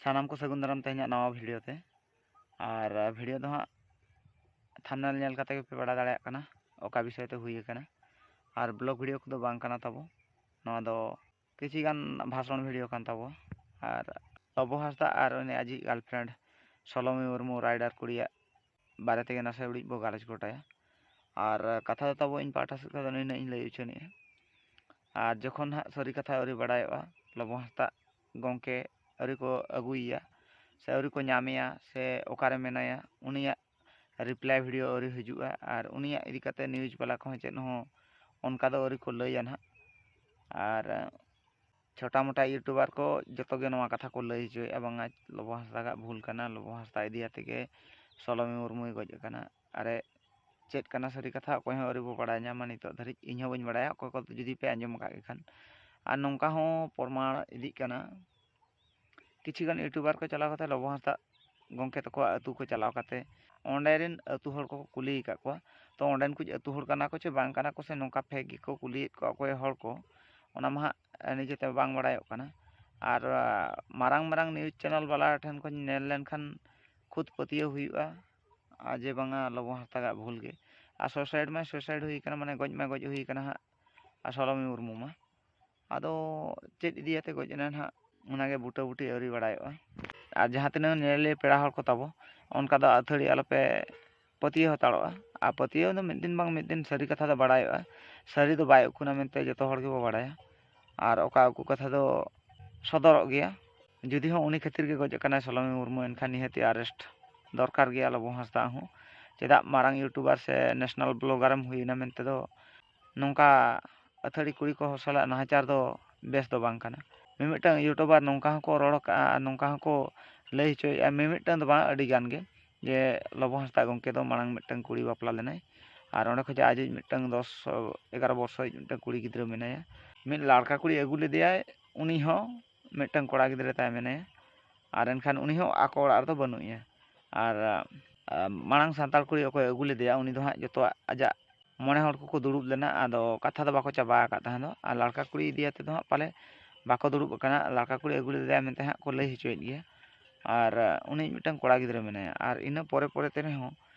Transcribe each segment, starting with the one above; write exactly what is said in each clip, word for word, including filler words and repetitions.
ᱥᱟᱱᱟᱢ ᱠᱚ ᱥᱟᱹᱜᱩᱱ ᱫᱟᱨᱟᱢ ᱛᱮᱦᱮᱧᱟᱜ ᱱᱟᱣᱟ ᱵᱷᱤᱰᱤᱭᱳ ᱛᱮ᱾ ᱟᱨ ᱵᱷᱤᱰᱤᱭᱳ ᱫᱚ ᱦᱟᱸᱜ ᱛᱷᱟᱢᱵᱱᱮᱞ ᱧᱮᱞ ᱠᱟᱛᱮ ᱜᱮᱯᱮ ᱵᱟᱲᱟᱭ ᱫᱟᱲᱮᱭᱟᱜ ᱠᱟᱱᱟ ᱚᱠᱟ ᱵᱤᱥᱚᱭ ᱛᱮ ᱦᱩᱭ ᱟᱠᱟᱱᱟ᱾ ᱟᱨ ᱵᱞᱚᱜ ᱵᱷᱤᱰᱤᱭᱳ ᱠᱚᱫᱚ ᱵᱟᱝ ᱠᱟᱱᱟ ᱛᱟᱵᱚ, ᱱᱚᱣᱟ ᱫᱚ ᱠᱤᱪᱷᱤ ᱜᱟᱱ ᱵᱷᱟᱥᱚᱱ ᱵᱷᱤᱰᱤᱭᱳ ᱠᱟᱱ ᱛᱟᱵᱚ᱾ ᱟᱨ ᱞᱚᱵᱚ ᱦᱟᱸᱥᱫᱟ ᱟᱨ ᱩᱱᱤ ᱟᱡᱤᱡ ᱜᱟᱨᱞᱯᱷᱨᱮᱱᱰ ᱥᱚᱞᱚᱢᱤ ᱢᱩᱨᱢᱩ ᱨᱟᱭᱰᱟᱨ ᱠᱩᱲᱤᱭᱟᱜ ᱵᱟᱨᱮ ᱛᱮᱜᱮ ᱱᱟᱥᱮ ᱩᱰᱤᱡ ᱵᱚ ᱜᱟᱞᱚᱪ ᱜᱚᱴᱟᱭᱟ᱾ ᱟᱨ ᱠᱟᱛᱷᱟ ᱫᱚ ᱛᱟᱵᱚ ᱤᱧ ᱯᱟᱦᱴᱟ ᱥᱮᱫ ᱠᱷᱚᱱ ᱫᱚ ᱱᱤᱱᱟᱹᱜ ᱤᱧ ᱞᱟᱹᱭ ᱩᱪᱷᱟᱹᱱᱮᱜᱼᱟ᱾ ᱟᱨ ᱡᱚᱠᱷᱚᱱ ᱦᱟᱸᱜ ᱥᱟᱹᱨᱤ ᱠᱟᱛᱷᱟ ᱟᱹᱣᱨᱤ ᱵᱟᱲᱟᱭᱚᱜᱼᱟ, ᱞᱚᱵᱚ ᱦᱟᱸᱥᱫᱟ ᱜᱚᱢᱠᱮ ᱟᱹᱣᱨᱤ ᱠᱚ ᱟᱹᱜᱩᱭᱮᱭᱟ ᱥᱮ ᱟᱹᱣᱨᱤ ᱠᱚ ᱧᱟᱢᱮᱭᱟ ᱥᱮ ᱚᱠᱟᱨᱮ ᱢᱮᱱᱟᱭᱟ, ᱩᱱᱤᱭᱟᱜ ᱨᱤᱯᱞᱟᱭ ᱵᱷᱤᱰᱤᱭᱳ ᱟᱹᱣᱨᱤ ᱦᱤᱡᱩᱜᱼᱟ᱾ ᱟᱨ ᱩᱱᱤᱭᱟᱜ ᱤᱫᱤ ᱠᱟᱛᱮ ᱱᱤᱭᱩᱡᱽ ᱵᱟᱞᱟ ᱠᱚᱦᱚᱸ ᱪᱮᱫ ᱦᱚᱸ ᱚᱱᱠᱟ ᱫᱚ ᱟᱹᱣᱨᱤ ᱠᱚ ᱞᱟᱹᱭᱟ ᱱᱟᱦᱟᱜ᱾ ᱟᱨ ᱪᱷᱳᱴᱟ ᱢᱳᱴᱟ ᱤᱭᱩᱴᱩᱵᱟᱨ ᱠᱚ ᱡᱚᱛᱚ ᱜᱮ ᱱᱚᱣᱟ ᱠᱟᱛᱷᱟ ᱠᱚ ᱞᱟᱹᱭ ᱦᱚᱪᱚᱭᱮᱫᱼᱟ, ᱵᱟᱝᱟ ᱞᱚᱵᱚ ᱦᱟᱸᱥᱫᱟᱜᱟᱜ ᱵᱷᱩᱞ ᱠᱟᱱᱟ, ᱞᱚᱵᱚ ᱦᱟᱸᱥᱫᱟ ᱤᱫᱤ ᱟᱛᱮ ᱜᱮ ᱥᱚᱞᱚᱢᱤ ᱢᱩᱨᱢᱩᱭ ᱜᱚᱡ ᱟᱠᱟᱱᱟ᱾ ᱟᱨᱮ, ᱪᱮᱫ ᱠᱟᱱᱟ ᱥᱟᱹᱨᱤ ᱠᱟᱛᱷᱟ? ᱚᱠᱚᱭ ᱦᱚᱸ ᱟᱹᱣᱨᱤ ᱵᱚ ᱵᱟᱲᱟᱭ ᱧᱟᱢᱟ ᱱᱤᱛᱚᱜ ᱫᱷᱟᱹᱨᱤᱡ, ᱤᱧ ᱦᱚᱸ ᱵᱟᱹᱧ ᱵᱟᱲᱟᱭᱟ, ᱚᱠᱚᱭ ᱠᱚ ᱡᱩᱫᱤ ᱯᱮ ᱟᱸᱡᱚᱢ ᱟᱠᱟᱫ ᱜᱮ ᱠᱷᱟᱱ᱾ ᱟᱨ ᱱᱚᱝᱠᱟ ᱦᱚᱸ ᱯᱨᱚᱢᱟᱬ ᱤᱫᱤᱜ ᱠᱟᱱᱟ, ᱠᱤᱪᱷᱩ ᱜᱟᱱ ᱤᱭᱩᱴᱩᱵᱟᱨ ᱠᱚ ᱪᱟᱞᱟᱣ ᱠᱟᱛᱮ ᱞᱚᱵᱚ ᱦᱟᱸᱥᱫᱟ ᱜᱚᱢᱠᱮ ᱛᱟᱠᱚᱣᱟᱜ ᱟᱹᱛᱩ ᱠᱚ ᱪᱟᱞᱟᱣ ᱠᱟᱛᱮ ᱚᱸᱰᱮ ᱨᱮᱱ ᱟᱹᱛᱩ ᱦᱚᱲ ᱠᱚᱠᱚ ᱠᱩᱞᱤ ᱟᱠᱟᱫ ᱠᱚᱣᱟ᱾ ᱛᱚ ᱚᱸᱰᱮᱱ ᱠᱚ ᱟᱹᱛᱩ ᱦᱚᱲ ᱠᱟᱱᱟ ᱠᱚ ᱪᱮ ᱵᱟᱝ ᱠᱟᱱᱟ ᱠᱚ ᱥᱮ ᱱᱚᱝᱠᱟ ᱯᱷᱮᱠ ᱜᱮᱠᱚ ᱠᱩᱞᱤᱭᱮᱫ ᱠᱚᱣᱟ ᱚᱠᱚᱭ ᱦᱚᱲ ᱠᱚ, ᱚᱱᱟ ᱢᱟ ᱦᱟᱸᱜ ᱱᱤᱡᱮᱛᱮ ᱵᱟᱝ ᱵᱟᱲᱟᱭᱚᱜ ᱠᱟᱱᱟ᱾ ᱟᱨ ᱢᱟᱨᱟᱝ ᱢᱟᱨᱟᱝ ᱱᱤᱭᱩᱡᱽ ᱪᱮᱱᱮᱞ ᱵᱟᱞᱟ ᱴᱷᱮᱱ ᱠᱷᱚᱱ ᱧᱮᱞ ᱞᱮᱱᱠᱷᱟᱱ ᱠᱷᱩᱫ ᱯᱟᱹᱛᱭᱟᱹᱣ ᱦᱩᱭᱩᱜᱼᱟ, ᱟᱨ ᱡᱮ ᱵᱟᱝᱟ ᱞᱚᱵᱚ ᱦᱟᱸᱥᱫᱟᱜᱟᱜ ᱵᱷᱩᱞ ᱜᱮ᱾ ᱟᱨ ᱥᱩᱭᱥᱟᱭᱤᱰ ᱢᱟᱭ ᱥᱩᱭᱥᱟᱭᱤᱰ ᱦᱩᱭ ᱠᱟᱱᱟ, ᱢᱟᱱᱮ ᱜᱚᱡ ᱢᱟᱭ ᱜᱚᱡ ᱦᱩᱭ ᱠᱟᱱᱟ ᱦᱟᱸᱜ, ᱟᱨ ᱥᱚᱞᱚᱢᱤ ᱢᱩᱨᱢᱩ ᱢᱟ᱾ ᱟᱫᱚ ᱪᱮᱫ ᱤᱫᱤᱭᱟᱛᱮ ᱜᱚᱡ ᱮᱱᱟ ᱱᱟᱦᱟᱜ, ᱚᱱᱟᱜᱮ ᱵᱩᱴᱟᱹᱵᱩᱴᱤ ᱟᱹᱣᱨᱤ ᱵᱟᱲᱟᱭᱚᱜᱼᱟ᱾ ᱟᱨ ᱡᱟᱦᱟᱸ ᱛᱤᱱᱟᱹᱜ ᱧᱮᱧᱮᱞᱤᱭᱟᱹ ᱯᱮᱲᱟ ᱦᱚᱲ ᱠᱚ ᱛᱟᱵᱚ, ᱚᱱᱠᱟ ᱫᱚ ᱟᱹᱛᱷᱟᱹᱲᱤ ᱟᱞᱚᱯᱮ ᱯᱟᱹᱛᱭᱟᱹᱣ ᱦᱟᱛᱟᱲᱚᱜᱼᱟ᱾ ᱟᱨ ᱯᱟᱹᱛᱭᱟᱹᱣ ᱫᱚ ᱢᱤᱫ ᱫᱤᱱ ᱵᱟᱝ ᱢᱤᱫ ᱫᱤᱱ ᱥᱟᱹᱨᱤ ᱠᱟᱛᱷᱟ ᱫᱚ ᱵᱟᱲᱟᱭᱚᱜᱼᱟ, ᱥᱟᱹᱨᱤ ᱫᱚ ᱵᱟᱭ ᱩᱠᱩᱱᱟ ᱢᱮᱱᱛᱮ ᱡᱚᱛᱚ ᱦᱚᱲ ᱜᱮᱵᱚ ᱵᱟᱲᱟᱭᱟ᱾ ᱟᱨ ᱚᱠᱟ ᱩᱠᱩ ᱠᱟᱛᱷᱟ ᱫᱚ ᱥᱚᱫᱚᱨᱚᱜ ᱜᱮᱭᱟ᱾ ᱡᱩᱫᱤ ᱦᱚᱸ ᱩᱱᱤ ᱠᱷᱟᱹᱛᱤᱨ ᱜᱮ ᱜᱚᱡ ᱟᱠᱟᱱᱟᱭ ᱥᱚᱞᱚᱢᱤ ᱢᱩᱨᱢᱩ, ᱮᱱᱠᱷᱟᱱ ᱱᱤᱦᱟᱹᱛᱤ ᱟᱨᱮᱥᱴ ᱫᱚᱨᱠᱟᱨ ᱜᱮᱭᱟ ᱞᱚᱵᱚ ᱦᱟᱸᱥᱫᱟ ᱦᱚᱸ᱾ ᱪᱮᱫᱟᱜ ᱢᱟᱨᱟᱝ ᱤᱭᱩᱴᱩᱵᱟᱨ ᱥᱮ ᱱᱮᱥᱱᱟᱞ ᱵᱞᱚᱜᱟᱨᱮᱢ ᱦᱩᱭᱮᱱᱟ ᱢᱮᱱᱛᱮ ᱫᱚ ᱱᱚᱝᱠᱟ ᱟᱹᱛᱷᱟᱹᱲᱤ ᱠᱩᱲᱤ ᱠᱚ ᱥᱟᱞᱟᱜ ᱱᱟᱦᱟᱪᱟᱨ ᱫᱚ ᱵᱮᱥ ᱫᱚ ᱵᱟᱝ ᱠᱟᱱᱟ᱾ ᱢᱤᱢᱤᱫᱴᱟᱝ ᱤᱭᱩᱴᱩᱵᱟᱨ ᱱᱚᱝᱠᱟ ᱦᱚᱸᱠᱚ ᱨᱚᱲ ᱠᱟᱜᱼᱟ ᱟᱨ ᱱᱚᱝᱠᱟ ᱦᱚᱸᱠᱚ ᱞᱟᱹᱭ ᱦᱚᱪᱚᱭᱮᱫᱼᱟ, ᱢᱤᱢᱤᱫᱴᱟᱝ ᱫᱚ ᱵᱟᱝ, ᱟᱹᱰᱤ ᱜᱟᱱ ᱜᱮ, ᱡᱮ ᱞᱚᱵᱚ ᱦᱟᱸᱥᱫᱟ ᱜᱚᱢᱠᱮ ᱫᱚ ᱢᱟᱲᱟᱝ ᱢᱤᱫᱴᱟᱝ ᱠᱩᱲᱤ ᱵᱟᱯᱞᱟ ᱞᱮᱱᱟᱭ ᱟᱨ ᱚᱸᱰᱮ ᱠᱷᱚᱱᱟᱜ ᱟᱡᱤᱡ ᱢᱤᱫᱴᱟᱝ ᱫᱚᱥ ᱮᱜᱟᱨᱚ ᱵᱚᱨᱥᱚᱭᱤᱡ ᱢᱤᱫᱴᱟᱝ ᱠᱩᱲᱤ ᱜᱤᱫᱽᱨᱟᱹ ᱢᱮᱱᱟᱭᱟ, ᱢᱤᱫ ᱞᱟᱲᱠᱟ ᱠᱩᱲᱤ ᱟᱹᱜᱩ ᱞᱮᱫᱮᱭᱟᱭ, ᱩᱱᱤ ᱦᱚᱸ ᱢᱤᱫᱴᱟᱝ ᱠᱚᱲᱟ ᱜᱤᱫᱽᱨᱟᱹ ᱛᱟᱭ ᱢᱮᱱᱟᱭᱟ᱾ ᱟᱨ ᱮᱱᱠᱷᱟᱱ ᱩᱱᱤ ᱦᱚᱸ ᱟᱠᱚ ᱚᱲᱟᱜ ᱨᱮᱫᱚ ᱵᱟᱹᱱᱩᱜ ᱮᱭᱟ᱾ ᱟᱨ ᱟᱨ ᱢᱟᱲᱟᱝ ᱥᱟᱱᱛᱟᱲ ᱠᱩᱲᱤ ᱚᱠᱚᱭ ᱟᱹᱜᱩ ᱞᱮᱫᱮᱭᱟ, ᱩᱱᱤ ᱫᱚ ᱦᱟᱸᱜ ᱡᱚᱛᱚᱣᱟᱜ ᱟᱡᱟᱜ ᱢᱚᱬᱮ ᱦᱚᱲ ᱠᱚᱠᱚ ᱫᱩᱲᱩᱵ ᱞᱮᱱᱟ, ᱟᱫᱚ ᱠᱟᱛᱷᱟ ᱫᱚ ᱵᱟᱠᱚ ᱪᱟᱵᱟ ᱟᱠᱟᱫ ᱛᱟᱦᱮᱸ ᱫᱚ᱾ ᱟᱨ ᱞᱟᱲᱠᱟ ᱠᱩᱲᱤ ᱤᱫᱤ ᱟᱛᱮ ᱫᱚ ᱦᱟᱸᱜ ᱯᱟᱞᱮ ᱵᱟᱠᱚ ᱫᱩᱲᱩᱵ ᱟᱠᱟᱱᱟ, ᱞᱟᱲᱠᱟ ᱠᱩᱲᱤ ᱟᱹᱜᱩ ᱞᱮᱫᱮᱭᱟ ᱢᱮᱱᱛᱮ ᱦᱟᱸᱜ ᱠᱚ ᱞᱟᱹᱭ ᱦᱚᱪᱚᱭᱮᱫ ᱜᱮᱭᱟ᱾ ᱟᱨ ᱩᱱᱤ ᱢᱤᱫᱴᱟᱝ ᱠᱚᱲᱟ ᱜᱤᱫᱽᱨᱟᱹ ᱢᱮᱱᱟᱭᱟ, ᱟᱨ ᱤᱱᱟᱹ ᱯᱚᱨᱮ ᱯᱚᱨᱮ ᱛᱮ ᱨᱮᱦᱚᱸ,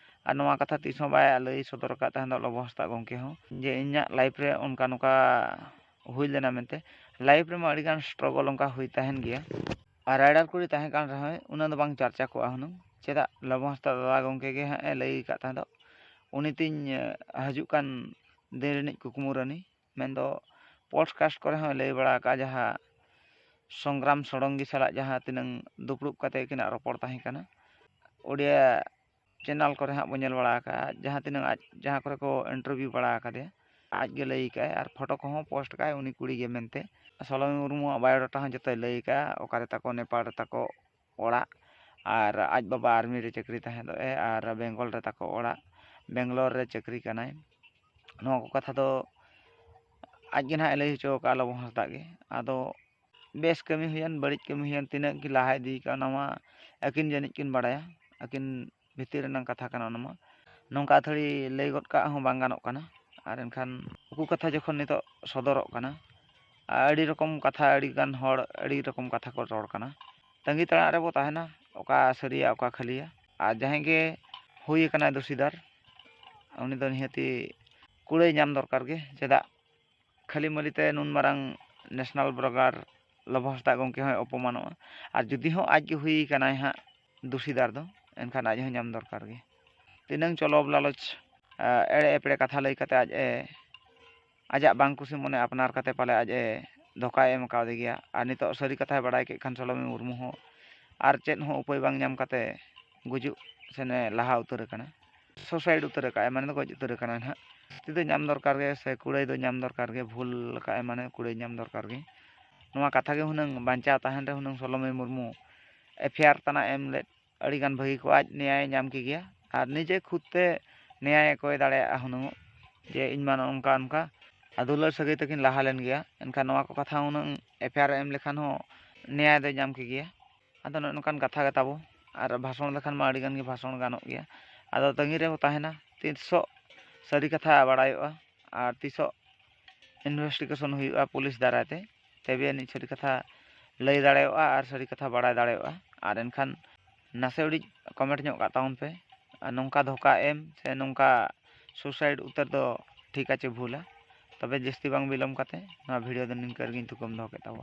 ᱟᱨ ᱱᱚᱣᱟ ᱠᱟᱛᱷᱟ ᱛᱤᱥ ᱦᱚᱸ ᱵᱟᱭ ᱞᱟᱹᱭ ᱥᱚᱫᱚᱨ ᱟᱠᱟᱫ ᱛᱟᱦᱮᱸ ᱫᱚ ᱞᱚᱵᱚ ᱦᱟᱸᱥᱫᱟ ᱜᱚᱢᱠᱮ ᱦᱚᱸ, ᱡᱮ ᱤᱧᱟᱹᱜ ᱞᱟᱭᱤᱯᱷ ᱨᱮ ᱚᱱᱠᱟ ᱱᱚᱝᱠᱟ ᱦᱩᱭ ᱞᱮᱱᱟ ᱢᱮᱱᱛᱮ᱾ ᱞᱟᱭᱤᱯᱷ ᱨᱮᱢᱟ ᱟᱹᱰᱤᱜᱟᱱ ᱥᱴᱨᱚᱜᱚᱞ ᱚᱱᱠᱟ ᱦᱩᱭ ᱛᱟᱦᱮᱱ ᱜᱮᱭᱟ, ᱟᱨ ᱨᱟᱭᱰᱟᱨ ᱠᱩᱲᱤ ᱛᱟᱦᱮᱸ ᱠᱟᱱ ᱨᱮᱦᱚᱸᱭ ᱩᱱᱟᱹᱜ ᱫᱚ ᱵᱟᱝ ᱪᱟᱨᱪᱟ ᱠᱚᱜᱼᱟ ᱦᱩᱱᱟᱹᱝ᱾ ᱪᱮᱫᱟᱜ ᱞᱚᱵᱚ ᱦᱟᱸᱥᱫᱟ ᱫᱟᱫᱟ ᱜᱚᱢᱠᱮ ᱜᱮ ᱦᱟᱸᱜ ᱮ ᱞᱟᱹᱭ ᱟᱠᱟᱫ ᱛᱟᱦᱮᱸ ᱫᱚ, ᱩᱱᱤ ᱛᱤᱧ ᱦᱤᱡᱩᱜ ᱠᱟᱱ ᱫᱤᱱ ᱨᱤᱱᱤᱡ ᱠᱩᱠᱢᱩ ᱨᱟᱹᱱᱤ, ᱢᱮᱱᱫᱚ ᱯᱚᱰᱠᱟᱥᱴ ᱠᱚᱨᱮ ᱦᱚᱸᱭ ᱞᱟᱹᱭ ᱵᱟᱲᱟ ᱟᱠᱟᱫᱼᱟ, ᱡᱟᱦᱟᱸ ᱥᱚᱝᱜᱨᱟᱢ ᱥᱚᱰᱚᱝᱜᱤ ᱥᱟᱞᱟᱜ ᱡᱟᱦᱟᱸ ᱛᱤᱱᱟᱹᱝ ᱫᱩᱯᱲᱩᱵ ᱠᱟᱛᱮ ᱩᱱᱠᱤᱱᱟᱜ ᱨᱚᱯᱚᱲ ᱛᱟᱦᱮᱸ ᱠᱟᱱᱟ, ᱳᱰᱤᱭᱟ ᱪᱮᱱᱮᱞ ᱠᱚᱨᱮ ᱦᱟᱸᱜ ᱵᱚᱱ ᱧᱮᱞ ᱵᱟᱲᱟ ᱟᱠᱟᱫᱼᱟ, ᱡᱟᱦᱟᱸ ᱛᱤᱱᱟᱹᱝ ᱟᱡ ᱡᱟᱦᱟᱸ ᱠᱚᱨᱮ ᱠᱚ ᱤᱱᱴᱟᱨᱵᱷᱤᱭᱩ ᱵᱟᱲᱟ ᱟᱠᱟᱫᱮᱭᱟ, ᱟᱡ ᱜᱮ ᱞᱟᱹᱭ ᱟᱠᱟᱫᱼᱟᱭ, ᱟᱨ ᱯᱷᱳᱴᱳ ᱠᱚᱦᱚᱸ ᱯᱳᱥᱴ ᱟᱠᱟᱫᱼᱟᱭ ᱩᱱᱤ ᱠᱩᱲᱤ ᱜᱮ ᱢᱮᱱᱛᱮ᱾ ᱥᱚᱞᱚᱢᱤ ᱢᱩᱨᱢᱩᱣᱟᱜ ᱵᱟᱭᱳᱰᱟᱴᱟ ᱦᱚᱸ ᱡᱚᱛᱚᱭ ᱞᱟᱹᱭ ᱟᱠᱟᱫᱼᱟ, ᱚᱠᱟᱨᱮ ᱛᱟᱠᱚ ᱱᱮᱯᱟᱲ ᱨᱮ ᱛᱟᱠᱚ ᱚᱲᱟᱜ, ᱟᱨ ᱟᱡ ᱵᱟᱵᱟ ᱟᱨᱢᱤ ᱨᱮ ᱪᱟᱹᱠᱨᱤ ᱛᱟᱦᱮᱸ ᱫᱚ ᱮ, ᱟᱨ ᱵᱮᱝᱜᱚᱞ ᱨᱮ ᱛᱟᱠᱚ ᱚᱲᱟᱜ, ᱵᱮᱝᱜᱟᱞᱳᱨ ᱨᱮ ᱪᱟᱹᱠᱨᱤ ᱠᱟᱱᱟᱭ᱾ ᱱᱚᱣᱟ ᱠᱚ ᱠᱟᱛᱷᱟ ᱫᱚ ᱟᱡ ᱜᱮ ᱱᱟᱦᱟᱜ ᱮ ᱞᱟᱹᱭ ᱦᱚᱪᱚ ᱟᱠᱟᱫᱼᱟ ᱞᱚᱵᱚ ᱦᱟᱸᱥᱫᱟ ᱜᱮ᱾ ᱟᱫᱚ ᱵᱮᱥ ᱠᱟᱹᱢᱤ ᱦᱩᱭᱮᱱ, ᱵᱟᱹᱲᱤᱡ ᱠᱟᱹᱢᱤ ᱦᱩᱭᱮᱱ, ᱛᱤᱱᱟᱹᱜ ᱠᱤᱱ ᱞᱟᱦᱟ ᱤᱫᱤ ᱠᱟᱜᱼᱟ, ᱚᱱᱟ ᱢᱟ ᱟᱹᱠᱤᱱ ᱡᱟᱹᱱᱤᱡ ᱠᱤᱱ ᱵᱟᱲᱟᱭᱟ, ᱟᱹᱠᱤᱱ ᱵᱷᱤᱛᱤᱨ ᱨᱮᱱᱟᱜ ᱠᱟᱛᱷᱟ ᱠᱟᱱᱟ ᱚᱱᱟ ᱢᱟ᱾ ᱱᱚᱝᱠᱟ ᱟᱹᱛᱷᱟᱹᱲᱤ ᱞᱟᱹᱭ ᱜᱚᱫ ᱠᱟᱜ ᱦᱚᱸ ᱵᱟᱝ ᱜᱟᱱᱚᱜ ᱠᱟᱱᱟ᱾ ᱟᱨ ᱮᱱᱠᱷᱟᱱ ᱩᱠᱩ ᱠᱟᱛᱷᱟ ᱡᱚᱠᱷᱚᱱ ᱱᱤᱛᱚᱜ ᱥᱚᱫᱚᱨᱚᱜ ᱠᱟᱱᱟ, ᱟᱹᱰᱤ ᱨᱚᱠᱚᱢ ᱠᱟᱛᱷᱟ, ᱟᱹᱰᱤ ᱜᱟᱱ ᱦᱚᱲ ᱟᱹᱰᱤ ᱨᱚᱠᱚᱢ ᱠᱟᱛᱷᱟ ᱠᱚ ᱨᱚᱲ ᱠᱟᱱᱟ᱾ ᱛᱟᱺᱜᱤ ᱛᱟᱲᱟᱜ ᱨᱮᱵᱚ ᱛᱟᱦᱮᱱᱟ, ᱚᱠᱟ ᱥᱟᱹᱨᱤᱭᱟ, ᱚᱠᱟ ᱠᱷᱟᱹᱞᱤᱭᱟ᱾ ᱟᱨ ᱡᱟᱦᱟᱸᱭ ᱜᱮ ᱦᱩᱭ ᱟᱠᱟᱱᱟᱭ ᱫᱩᱥᱤᱫᱟᱨ, ᱩᱱᱤ ᱫᱚ ᱱᱤᱦᱟᱹᱛᱤ ᱠᱩᱲᱟᱹᱭ ᱧᱟᱢ ᱫᱚᱨᱠᱟᱨ ᱜᱮ᱾ ᱪᱮᱫᱟᱜ ᱠᱷᱟᱹᱞᱤ ᱢᱟᱹᱞᱤ ᱛᱮ ᱱᱩᱱ ᱢᱟᱨᱟᱝ ᱱᱮᱥᱱᱟᱞ ᱵᱞᱚᱜᱟᱨ ᱞᱚᱵᱚ ᱦᱟᱸᱥᱫᱟ ᱜᱚᱢᱠᱮ ᱦᱚᱸᱭ ᱚᱯᱚᱢᱟᱱᱚᱜᱼᱟ? ᱟᱨ ᱡᱩᱫᱤ ᱦᱚᱸ ᱟᱡ ᱜᱮ ᱦᱩᱭ ᱠᱟᱱᱟᱭ ᱦᱟᱸᱜ ᱫᱩᱥᱤᱫᱟᱨ ᱫᱚ, ᱮᱱᱠᱷᱟᱱ ᱟᱡ ᱦᱚᱸ ᱧᱟᱢ ᱫᱚᱨᱠᱟᱨ ᱜᱮ᱾ ᱛᱤᱱᱟᱹᱝ ᱪᱚ ᱞᱚᱵᱽ ᱞᱟᱞᱚᱪ, ᱮᱲᱮ ᱮᱯᱲᱮ ᱠᱟᱛᱷᱟ ᱞᱟᱹᱭ ᱠᱟᱛᱮ ᱟᱡ ᱮ, ᱟᱡᱟᱜ ᱵᱟᱝ ᱠᱩᱥᱤ ᱢᱚᱱᱮ ᱟᱯᱱᱟᱨ ᱠᱟᱛᱮ ᱯᱟᱞᱮ ᱟᱡ ᱮ ᱫᱷᱳᱠᱟᱭ ᱮᱢ ᱠᱟᱣᱫᱮ ᱜᱮᱭᱟ᱾ ᱟᱨ ᱱᱤᱛᱚᱜ ᱥᱟᱹᱨᱤ ᱠᱟᱛᱷᱟᱭ ᱵᱟᱲᱟᱭ ᱠᱮᱫ ᱠᱷᱟᱱ ᱥᱚᱞᱚᱢᱤ ᱢᱩᱨᱢᱩ ᱦᱚᱸ ᱟᱨ ᱪᱮᱫ ᱦᱚᱸ ᱩᱯᱟᱹᱭ ᱵᱟᱝ ᱧᱟᱢ ᱠᱟᱛᱮ ᱜᱩᱡᱩᱜ ᱥᱮᱱᱮ ᱞᱟᱦᱟ ᱩᱛᱟᱹᱨ ᱟᱠᱟᱱᱟ, ᱥᱩᱥᱟᱭᱤᱰ ᱩᱛᱟᱹᱨ ᱟᱠᱟᱫᱼᱟᱭ, ᱢᱟᱱᱮ ᱫᱚ ᱜᱚᱡ ᱩᱛᱟᱹᱨ ᱟᱠᱟᱱᱟᱭ ᱱᱟᱦᱟᱜ᱾ ᱡᱩᱫᱤ ᱧᱟᱢ ᱫᱚᱨᱠᱟᱨ ᱜᱮ ᱥᱮ ᱠᱩᱲᱟᱹᱭ ᱫᱚ ᱧᱟᱢ ᱫᱚᱨᱠᱟᱨ ᱜᱮ, ᱵᱷᱩᱞ ᱟᱠᱟᱫᱼᱟᱭ, ᱢᱟᱱᱮ ᱠᱩᱲᱟᱹᱭ ᱧᱟᱢ ᱫᱚᱨᱠᱟᱨ ᱜᱮ᱾ ᱱᱚᱣᱟ ᱠᱟᱛᱷᱟ ᱜᱮ ᱦᱩᱱᱟᱹᱝ ᱵᱟᱧᱪᱟᱣ ᱛᱟᱦᱮᱱ ᱨᱮ ᱦᱩᱱᱟᱹᱝ ᱥᱚᱞᱚᱢᱤ ᱢᱩᱨᱢᱩ ᱮᱯᱷ ᱟᱭ ᱟᱨ ᱛᱟᱱᱟᱜ ᱮᱢ ᱞᱮᱫ ᱟᱹᱰᱤ ᱜᱟᱱ ᱵᱷᱟᱹᱜᱤ ᱠᱚᱜᱼᱟ᱾ ᱟᱡ ᱱᱮᱭᱟᱭᱮ ᱧᱟᱢ ᱠᱮ ᱜᱮᱭᱟ, ᱟᱨ ᱱᱤᱡᱮ ᱠᱷᱩᱫ ᱛᱮ ᱱᱮᱭᱟᱭᱮ ᱠᱚᱭ ᱫᱟᱲᱮᱭᱟᱜᱼᱟ ᱦᱩᱱᱟᱹᱝ, ᱡᱮ ᱤᱧ ᱢᱟ ᱱᱚᱜᱼᱚ ᱱᱚᱝᱠᱟ ᱚᱱᱠᱟ᱾ ᱟᱨ ᱫᱩᱞᱟᱹᱲ ᱥᱟᱹᱜᱟᱹᱭ ᱛᱟᱹᱠᱤᱱ ᱞᱟᱦᱟ ᱞᱮᱱ ᱜᱮᱭᱟ, ᱮᱱᱠᱷᱟᱱ ᱱᱚᱣᱟ ᱠᱚ ᱠᱟᱛᱷᱟ ᱦᱩᱱᱟᱹᱝ ᱮᱯᱷ ᱟᱭ ᱟᱨ ᱮᱢ ᱞᱮᱠᱷᱟᱱ ᱦᱚᱸ ᱱᱮᱭᱟᱭ ᱫᱚᱭ ᱧᱟᱢ ᱠᱮ ᱜᱮᱭᱟ᱾ ᱟᱫᱚ ᱱᱚᱜᱼᱚ ᱱᱚᱝᱠᱟᱱ ᱠᱟᱛᱷᱟ ᱜᱮ ᱛᱟᱵᱚ, ᱟᱨ ᱵᱷᱟᱥᱚᱬ ᱞᱮᱠᱷᱟᱱ ᱢᱟ ᱟᱹᱰᱤ ᱜᱟᱱ ᱜᱮ ᱵᱷᱟᱥᱚᱬ ᱜᱟᱱᱚᱜ ᱜᱮᱭᱟ᱾ ᱟᱫᱚ ᱛᱟᱺᱜᱤ ᱨᱮᱵᱚ ᱛᱟᱦᱮᱱᱟ ᱛᱤᱥᱚᱜ ᱥᱟᱹᱨᱤ ᱠᱟᱛᱷᱟ ᱵᱟᱲᱟᱭᱚᱜᱼᱟ ᱟᱨ ᱛᱤᱥᱚᱜ ᱤᱱᱵᱷᱮᱥᱴᱤᱜᱮᱥᱚᱱ ᱦᱩᱭᱩᱜᱼᱟ ᱯᱩᱞᱤᱥ ᱫᱟᱨᱟᱭ ᱛᱮ᱾ ᱛᱚᱵᱮ ᱟᱹᱱᱤᱡ ᱥᱟᱹᱨᱤ ᱠᱟᱛᱷᱟ ᱞᱟᱹᱭ ᱫᱟᱲᱮᱭᱟᱜᱼᱟ ᱟᱨ ᱥᱟᱹᱨᱤ ᱠᱟᱛᱷᱟ ᱵᱟᱲᱟᱭ ᱫᱟᱲᱮᱭᱟᱜᱼᱟ᱾ ᱟᱨ ᱮᱱᱠᱷᱟᱱ ᱱᱟᱥᱮ ᱩᱰᱤᱡ ᱠᱚᱢᱮᱱᱴ ᱧᱚᱜ ᱠᱟᱜ ᱛᱟᱵᱚᱱ ᱯᱮ᱾ ᱟᱨ ᱱᱚᱝᱠᱟ ᱫᱷᱳᱠᱟ ᱮᱢ ᱥᱮ ᱱᱚᱝᱠᱟ ᱥᱩᱥᱟᱭᱤᱰ ᱩᱛᱟᱹᱨ ᱫᱚ ᱴᱷᱤᱠᱟ ᱪᱮ ᱵᱷᱩᱞᱟ? ᱛᱚᱵᱮ ᱡᱟᱹᱥᱛᱤ ᱵᱟᱝ ᱵᱤᱞᱚᱢ ᱠᱟᱛᱮ ᱱᱚᱣᱟ ᱵᱷᱤᱰᱤᱭᱳ ᱫᱚ ᱱᱤᱝᱠᱟᱹ ᱨᱮᱜᱮᱧ ᱛᱷᱩᱠᱟᱹᱢ ᱫᱚᱦᱚ ᱠᱮᱫ ᱛᱟᱵᱚᱱᱟ᱾